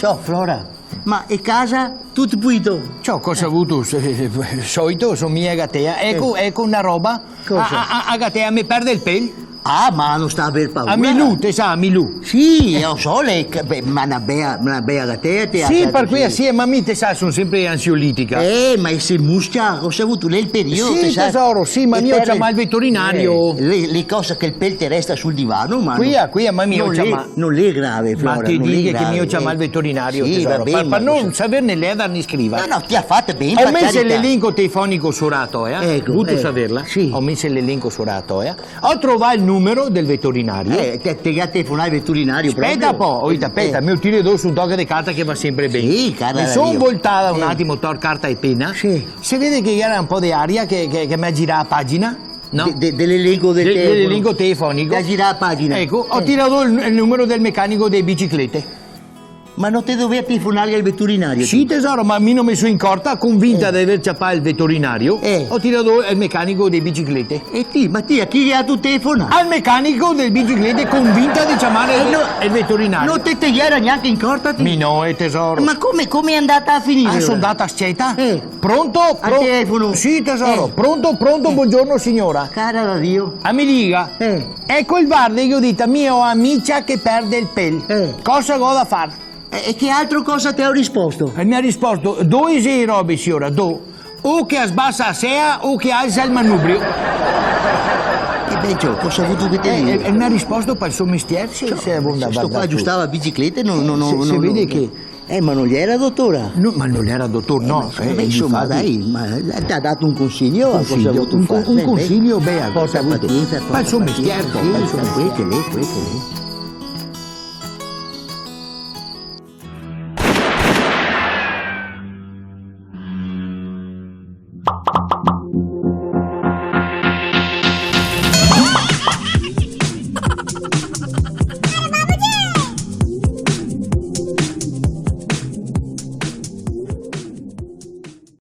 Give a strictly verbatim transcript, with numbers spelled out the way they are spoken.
Ciò, Flora, ma e casa? Tuto pulito? Ciò, cosa vuto? Se-, se-, soito, so mia gatea. Eco, eco na roba. Cosa? A, a, a, a gatea me perde el pel. Ah, ma no sta aver paura. A Milù, te sa, a Milù. Sì, lo so, le, beh, ma na bea, na bea gatea te... Sì, par quea sì, ma mi, te sa, son sempre ansiolitica. Eh, ma e se muscia, cosa vuto? L'è el periodo, te sa. Sì, tesoro, sì, ma mi go ciamà el veterinario. Eh, le, le cose che el pel te resta sul divano, ma... Quea, quea, ma mi go ciamà. No l'è grave, Flora, no l'è grave, eh. Ma te dighe che mi go ciamà el veterinario, tesoro, par, par no saverne leder né scrivar. No, no, te ga fato ben, par carità. Go meso l'elenco telefonico sora a toea, eh? Eco, vuto saverla? Sì. Go meso l'elenco sora a toea, eh? Go trovà el numero del veterinario. Eh, te, te ga telefonà el veterinario proprio? Speta po', oita, speta, eh, me lo tiro do su un toco de carta che va sempre ben. Sì, cara Dio. Me son voltà un atimo, tor carta e pena. Sì. Se vede che ghe gera un po' de aria che, che, che me ga girà a pagina. No. De, de, de l'elenco del telefono. De, de l'elenco telefonico. Te ga girà a pagina. Eco, go tirà do el, el numero del mecanico de biciclete. Ma no te dovea telefonarghe al veterinario, ti? Sì, tesoro, ma mi no me so incorta, convinta de aver ciapà el veterinario, go tirà do el mecanico de biciclete. E ti, ma ti, a chi ghe ga telefonà? Al mecanico del biciclete, convinta de ciamar el, el veterinario. Eh, no, no te, te gera gnanca incorta, ti? Mi no, eh, tesoro. Ma come, come xe andata a finir, alora? Ah, so ndata sceta. Eh. Pronto? Al telefono. Sì, tesoro. Eh. Pronto, pronto, buongiorno, signora. Cara da Dio. A mi diga. Eh. Eco el varde, ghe go dito, mi go a amicia che perde el pel. Eh. Cosa go da far? E, e che altro cosa te ga risposto? E me ga risposto, do xe e robe, siora, do. O che a sbasa a sea o che a alsa el manubrio. E beh, ciò, cosa vuto che te diga? Eh, eh, me ga risposto par el so mestier, se, se vuto vardar. Sto qua giustava biciclete, no, no, no, se, se vede che Eh, ma no l'era dotor? No, ma no l'era dotor, no. Eh, ma, eh, insoma, dai, ma te ga dato un consiglio, cosa vuto far? Un co-, un consiglio, beh, cosa vuto? Porta pazienza, porta pazienza. Sì, quel che l'è, quel che l'è.